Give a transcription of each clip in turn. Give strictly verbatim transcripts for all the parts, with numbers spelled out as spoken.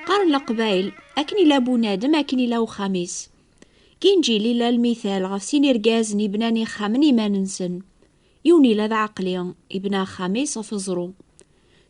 Qqaren Leqbayel, akken ila bunadem, akken ila uxxam-is. Deg Inǧil ila lmital ɣef sin irgazen ibnan ixxamen iman-nsen. Yiwen ila d Ɛaqli, ibna axxam-is ɣef uẓru.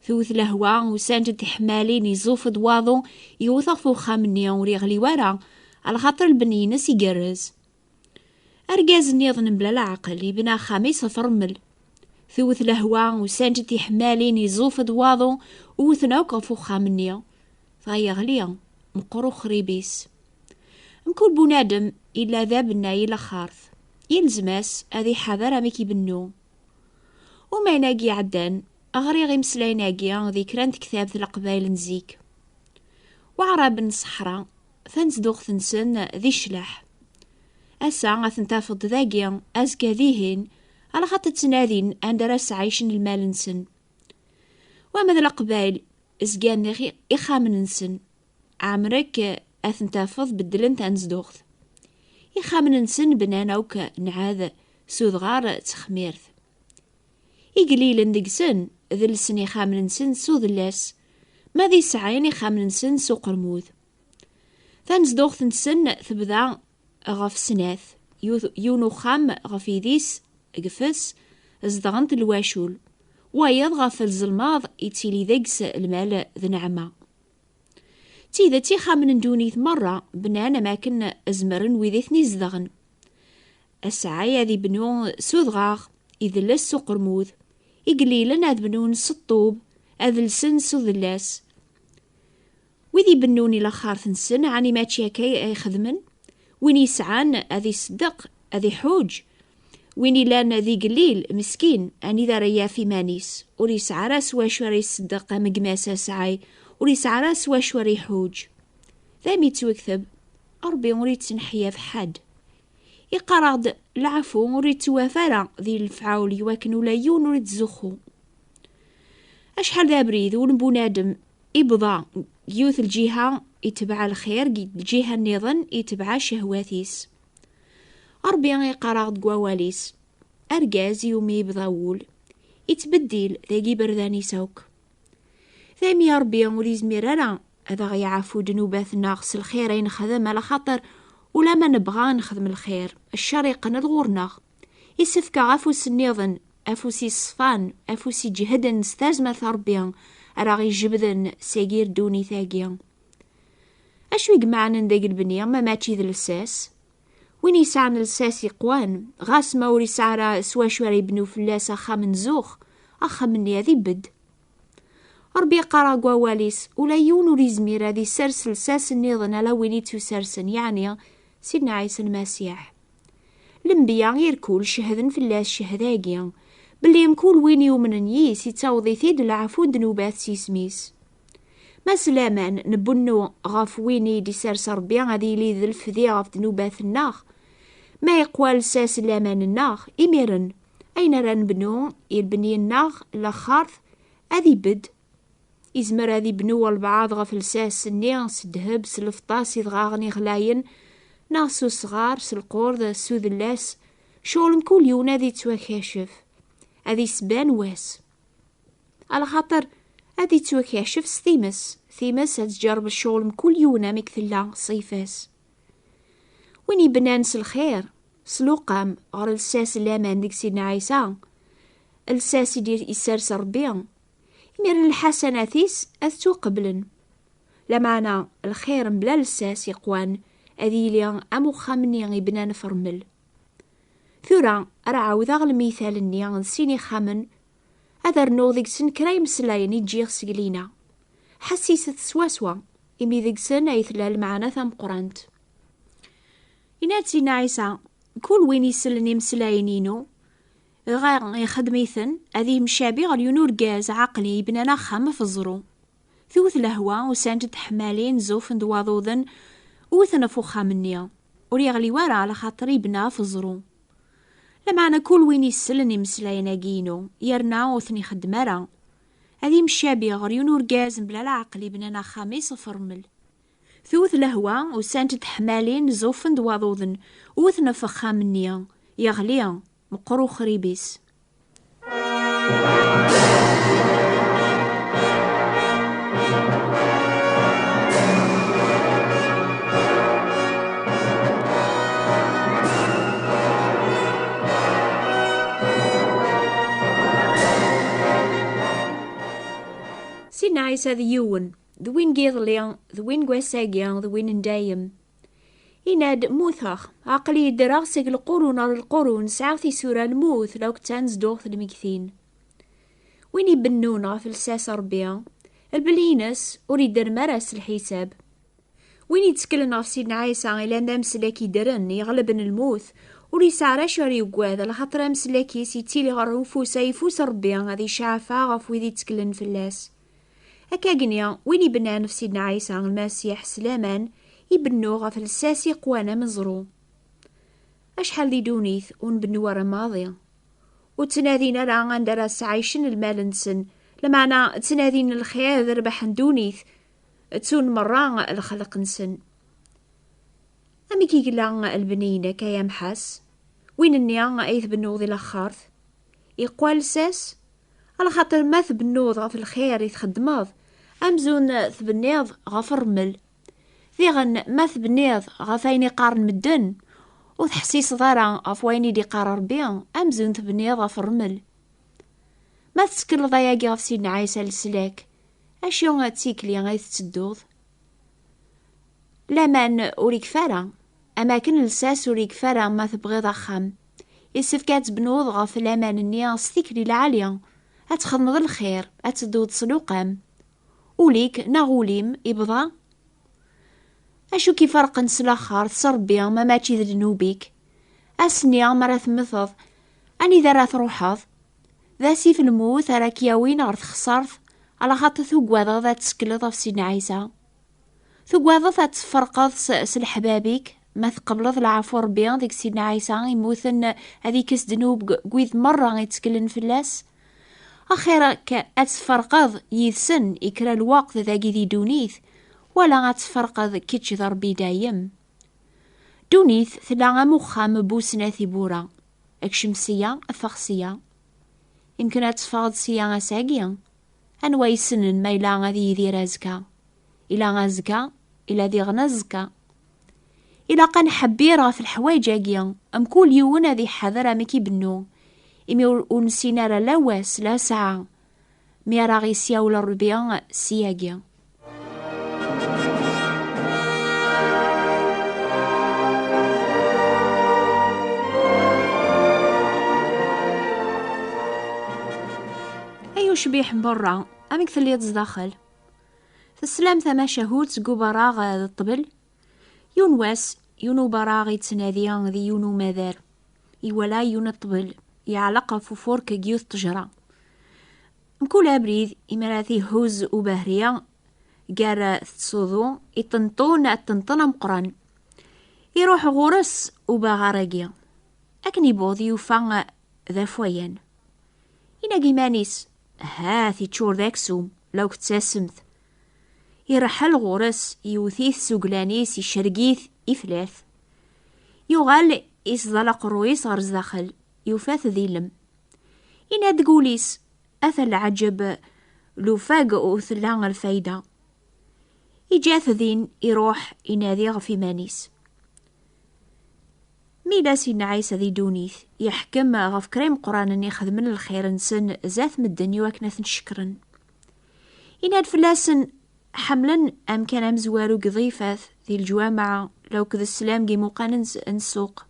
Tewwet lehwa, usant-d tiḥemmalin, iẓuf-d waḍu, yewwet ɣef uxxam-nni, ur yeɣli wara, alaxaṭer lbeni-ines igerrez. Argaz nniḍen mebla leɛqel, ibna axxam-is ɣef rrmel. Tewwet lehwa, usant-d tiḥemmalin, iẓuf-d waḍu, wwten akk ɣef uxxam-nni. Dɣa yeɣli, meqqer uxrib-is. Mkul bunadem illa d abennay i laxert. Yelzem-as ad iḥader amek ibennu. Umaynagi iɛeddan, ɣriɣ imeslayen-agi di kra n tektabt n Leqbayel n zik. Waɛraben n ṣṣeḥra, tanezduɣt-nsen di cclaḥ. Ass-a ad ten-tafeḍ dagi, azekka dihin, alaxaṭer ttnadin anda ara sɛicen lmal-nsen. Wama d Leqbayel, zgan ixi-, ixxamen-nsen. Ɛemrek ad ten-tafeḍ beddlen tanezduɣt. Ixxamen-nsen bnan akk nɛad s udɣar d texmirt. Igellilen deg-sen, dellsen ixxamen-nsen s udellas, ma d isɛin ixxamen-nsen s uqermud. Tanezduɣt-nsen tebda ɣef snat, yiwet-, yiwen uxxam ɣef yidis, gefs, zedɣent lwacul, wayeḍ ɣef lzelmaḍ ittili deg-s lmal d nneɛma. D tidet, ixxamen n ddunit merra bnan am akken zemren wid i ten-izedɣen. Asɛay ad ibnu s udɣaɣ, idles s uqermud. Igellilen ad bnun s ṭṭub, ad lsen s udellas. Wid ibennun i laxert-nsen, ɛni mačči akka ay xedmen? Win yesɛan ad iṣeddeq, ad iḥuǧ. Win ilan d igellil, meskin, anida ara yaf iman-is? Ur yesɛi ara s wacu ara iṣeddeq am gma-s asɛay, ur yesɛi ara s wacu ara iḥuǧ. Daymi yettwekteb, Ṛebbi ur yettenḥyaf ḥedd. Iqqar-aɣ-d, leɛfu ur yettwaf ara di lefɛul, iwakken ula yiwen ur yettzuxxu. Acḥal d abrid ur n bunadem ibḍa, deg yiwet lǧiha itbeɛ lxir, deg lǧiha nniḍen itbeɛ ccehwat-is. Ṛebbi iqqar-aɣ deg wawal-is, argaz iwumi yebḍa wul, ittbeddil deg iberdan-is akk. Daymi Ṛebbi ur yezmir ara ad aɣ-yeɛfu ddnubat-nneɣ s lxir ay nexdem, ala xaṭer ulamma nebɣa ad nexdem lxir, ccer iqqen-d ɣur-neɣ. Isefk-aɣ afus nniḍen, afus iṣfan, afus iǧehden s tazmert n Ṛebbi ara ɣ-ijebden seg yir ddunit-agi. Acu i imeɛnen deg lebni ma mačči d lsas? Win yesɛan lsas iqwan, ɣas ma ur yesɛi ara s wacu ara yebnu fell-as axxam n zzux, axxam-nni ad ibedd. Ṛebbi yeqqar deg wawal-is, ula yiwen ur yezmir ad isers lsas nniḍen ala win i tt-isersen, yeɛni Sidna Ɛisa Lmasiḥ. Lenbiya irkul cehden fell-as ccehda-agi, belli mkul win yumnen yis, yettaweḍ-it-id leɛfu n ddnubat s yisem-is. Ma s laman nbennu ɣef win i d-isers Ṛebbi ad yili d lefdi ɣef ddnubat-nneɣ, ma iqwa lsas n laman-nneɣ, imiren, ayen ara nebnu i lebni-nneɣ, laxert, ad ibedd. Izmer ad ibnu walbeɛḍ ɣef lsas-nni s ddheb, s lfeṭṭa, s idɣaɣen iɣlayen, neɣ s usɣar, s lqurd, s udellas, ccɣel mkul yiwen ad ittwakacef, ad isban wass. Alaxaṭer ad ittwakacef s times, times ad tǧerreb ccɣel mkul yiwen amek tella ṣṣifa-s. Win ibnan s lxir, s luqam, ɣer lsas n laman deg Sidna Ɛisa, lsas i d-isers Ṛebbi, imiren lḥasanat-is ad ttwaqeblen. Lameɛna lxir mebla lsas iqwan ad yili am uxxam-nni ibnan f rrmel. Tura ara ɛawdeɣ lmital-nni n sin ixxamen, ad rnuɣ deg-sen kra imeslayen i ǧǧiɣ seg lina. Ḥessiset swaswa, imi deg-sen ay tella lmeɛna tameqqrant. Yenna-d Sidna Ɛisa, kul win isellen imeslayen-inu, dɣa ixeddem-iten, ad yemcabi ɣer yiwen urgaz aɛeqli yebnan axxam ɣef ẓẓru. Tewwet lehwa, usant-d teḥmalin, zufen-d waḍuḍen, wwten ɣef uxxam-nni. Ur yeɣli wara, alaxaṭer yebna ɣef ẓẓru. Lameɛna kul win isellen imeslayen-agi-inu, yerna ur ten-ixeddem ara, ad yemcabi ɣer yiwen urgaz mebla leɛqel yebnan axxam-is ɣef rrmel. Tewwet lehwa, usant-d teḥmalin, zufen-d waḍuḍen, wwten ɣef uxxam-nni, yeɣli, meqqer uxrib-is. d yiwen, d win n yiḍelli, d win n wass-agi, d win n dayem. Yenna-d: "Mmuteɣ, aql-i ddreɣ seg lqurun ɣer lqurun, sɛiɣ tisura n lmut, la ttnezduɣ lmegtin." Win ibennun ɣef lsas n Ṛebbi, lbel-ines ur iderrem ara s lḥisab. Win yetteklen ɣef Sidna Ɛisa, ilan d ameslak iddren, iɣelben lmut, ur yesɛi ara acu ara yuggad, lxaṭer ameslak-is yettili ɣer ufus ayeffus n Ṛebbi, ad iceɛfeɣ ɣef wid yetteklen fell-as. Akkagni, win ibnan ɣef Sidna Ɛisa Lmasiḥ s laman, ibennu ɣef lsas iqwan ameẓru. Acḥal di ddunit ur nbennu ara maḍi. Ur ttnadin ara anda ara sɛicen lmal-nsen, lameɛna ttnadin lxir d rrbeḥ n ddunit, ttun merra lxelq-nsen. Amek i yella lbni-inek, ay amḥas? Win-nni ay tbennuḍ i laxert? Iqwa lsas? Alaxaṭer ma tbennuḍ ɣef lxir i txeddmeḍ, amzun tbenniḍ ɣef rrmel. Diɣen, ma tebniḍ ɣef wayen i qqaren medden, ur teḥsiseḍ ara ɣef wayen i d-iqqar Ṛebbi, amzun tebniḍ ɣef rrmel. Ma tettekleḍ ayagi ɣef Sidna Ɛisa leslak, acu d tikli ay tettedduḍ? Laman ur ikfi ara, am akken lsas ur ikfi ara ma tebɣiḍ axxam. Yessefk ad tebnuḍ ɣef laman-nni s tikli lɛali, ad txedmeḍ lxir, ad tedduḍ s luqam. Ul-ik neɣ ul-im ibḍa? Acu k-iferqen s laxert, s Ṛebbi, ma mačči d ddnub-ik? Ass-nni mi ara temmteḍ, anida ara truḥeḍ? D asif n lmut ara k-yawin ɣer texṣart, alaxaṭer tugadeḍ ad tettekleḍ ɣef Sidna Ɛisa? Tugadeḍ ad tferqeḍ s, s leḥbab-ik, ma tqebleḍ leɛfu n Ṛebbi deg Sidna Ɛisa immuten, ad ikkes ddnub g-, g wid merra itteklen fell-as? Axir-ak ad tferqeḍ yid-sen i kra lweqt dagi di ddunit, wala ad tferqeḍ kečč d Ṛebbi dayem? Ddunit tella am uxxam bu snat ibura. Kcem sya, ffeɣ sya. Imken ad teffɣeḍ sya ass-agi. Anwa yessnen ma yella ad yidir azekka? Ila azekka, ila diɣen azekka. Ilaq ad nḥebbir ɣef leḥwayeǧ-agi, mkul yiwen ad iḥader amek ibennu, imi ur, ur nessin ara la wass, la ssaɛa, mi ara ɣ-isyawel Ṛebbi syagi. Ay ucbiḥ n berra, amek telliḍ zdaxel? Teslam tamacahut seg uberraɣ d ṭṭbel? Yiwen wass, yiwen uberraɣ ittnadi di yiwen umadar. Iwala yiwen ṭṭbel, yeɛleq ɣef ufurk n yiwet ṭṭejra. Mkul abrid, imi ara t-ihuz ubehri, gar tettsuḍu, iṭenṭun aṭenṭen ameqqran. Iruḥ ɣur-s ubaɣar-agi. Akken ibuḍ, yufa d afwayan. Inna-d iman-is: "Hat, iččur d aksum, la ur k-ttasemt." Ireḥḥel ɣur-s, iwet-it s uglan-is, icerreg-it, ifla-t. Yuɣal, isḍal aqerruy-is ɣer zdaxel, yufa-t d ilem. Inna-d deg wul-is: "Ata lɛaǧeb, lufag ur tella lfayda." Iǧǧa-t din, iruḥ, inadi ɣef iman-is. Mi yella Sidna Ɛisa di ddunit, yeḥkem ɣef kra imeqqranen ixedmen lxir-nsen zdat medden i wakken ad ten-cekkren. Inna-d fell-asen: "Ḥemmlen amkan amezwaru deg iḍifat, di leǧwameɛ, la akked sslam deg imuqan n s-, n ssuq.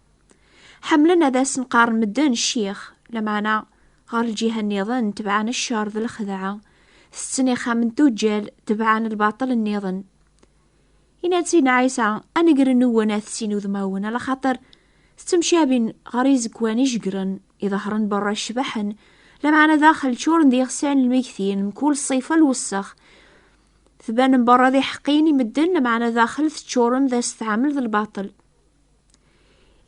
Ḥemmlen ad asen-qqaren medden ccix, lameɛna ɣer lǧiha nniḍen tebɛen ccer d lxedɛa, tetten ixxamen n tuǧǧal, tebɛen lbaṭel nniḍen." Inna-d Sidna Ɛisa: "A nnger-nwen a tessin udmawen, alaxaṭer tettemcabin ɣer izekwan ijeggren, iḍehren berra cebḥen, lameɛna daxel ččuren d iɣsan lmegtin, mkul ṣṣifa lwessex. Tbanem berra d iḥeqqiyen i medden, lameɛna daxel teččurem d asetɛamel d lbaṭel."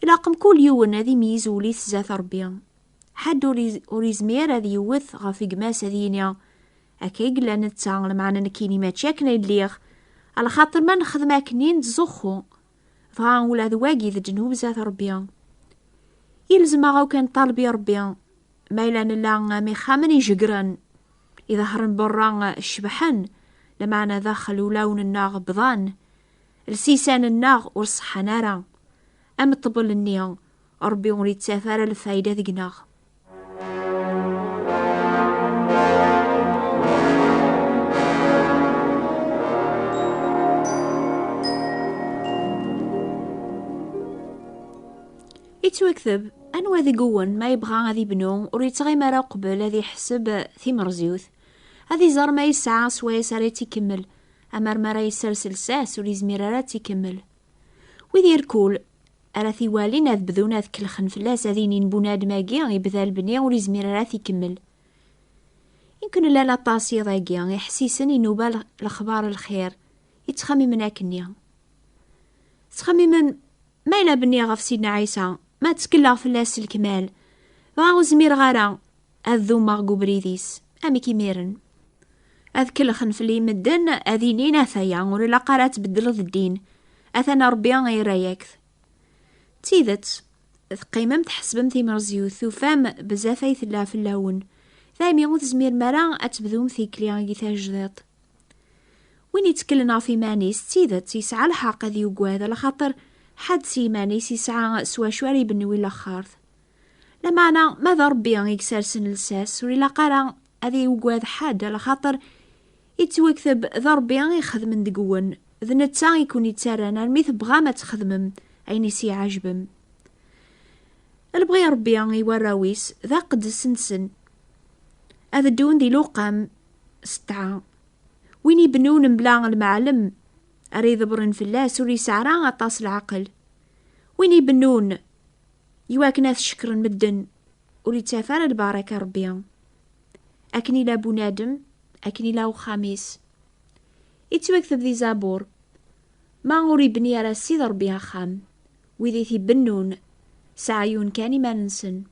Ilaq mkul yiwen ad imeyyez wul-is zdat Ṛebbi. Ḥedd ur iz-, ur izmir ad yewwet ɣef gma-s ad yini: "Akka i yella netta, lameɛna nekkini mačči akken ay lliɣ." Alaxaṭer ma nexdem akken i nettzuxxu, dɣa ula d wagi d ddnub zdat Ṛebbi. Yelzem-aɣ akk ad nṭaleb i Ṛebbi, ma yella nella am ixxamen ijeggren, iḍehren berra cebḥen, lameɛna daxel ulawen-nneɣ bḍan, lsisan-nneɣ ur ṣeḥḥan ara, am ṭṭbel-nni, Ṛebbi ur yettaf ara lfayda deg-neɣ. Yettwakteb, anwa deg-wen ma yebɣa ad ibnu ur yettɣimi ara uqbel ad iḥseb timerziwt, ad iẓer ma yesɛa swayes ara tt-ikemmel, amar ma ara yessers lsas ur yezmir ara ad tt-ikemmel. Wid irkul ara t-iwalin ad bdun ad kellxen fell-as, ad inin bunadem-agi ibda lebni ur yezmir ara ad t-ikemmel. Imken llan aṭas yiḍ-agi iḥessisen inuba l-, lexbar lxir, yettxemmimen akkenni. Ttxemmimen, ma yella bniɣ ɣef Sidna Ɛisa, ma ttkelleɣ fell-as s lekmal, dɣa ur zmireɣ ara ad dumeɣ deg ubrid-is, amek imiren? Ad kellxen fell-i medden, ad inin ataya ur ilaq ara ad tbeddleḍ ddin, atan Ṛebbi ira-yak-t. D tidet, teqqimem tḥesbem timerziwt, tufam bezzaf ay tella fell-awen, daymi ur tezmirem ara ad tebdum tikli i tajdiṭ. Win yettkellen ɣef iman-is, d tidet, yesɛa lḥeqq ad yugad, alaxaṭer ḥedd s yiman-is yesɛa s wacu ara ibennu i laxert. Lameɛna, ma d Ṛebbi i isersen lsas, ur ilaq ara ad yugad ḥedd, alaxaṭer yettwakteb d Ṛebbi i ixedmen deg-wen, d netta i ken-ittarran armi tebɣam ad txedmem ayen i s-iɛejben. Lebɣi Ṛebbi i warraw-is d aqeddes-nsen, ad ddun di Luqam setɛa. Win ibennun mebla lmeɛlem ara idebren fell-as ur yesɛi ara aṭas leɛqel. Win ibennun iwakken ad t-cekkren medden ur yettaf ara lbaraka Ṛebbi. Akken ila bunadem, akken ila uxxam-is. Yettwakteb di Zabur, ma ur ibni ara Ssid Ṛebbi axxam, wid i t-ibennun seɛyun kan iman-nsen.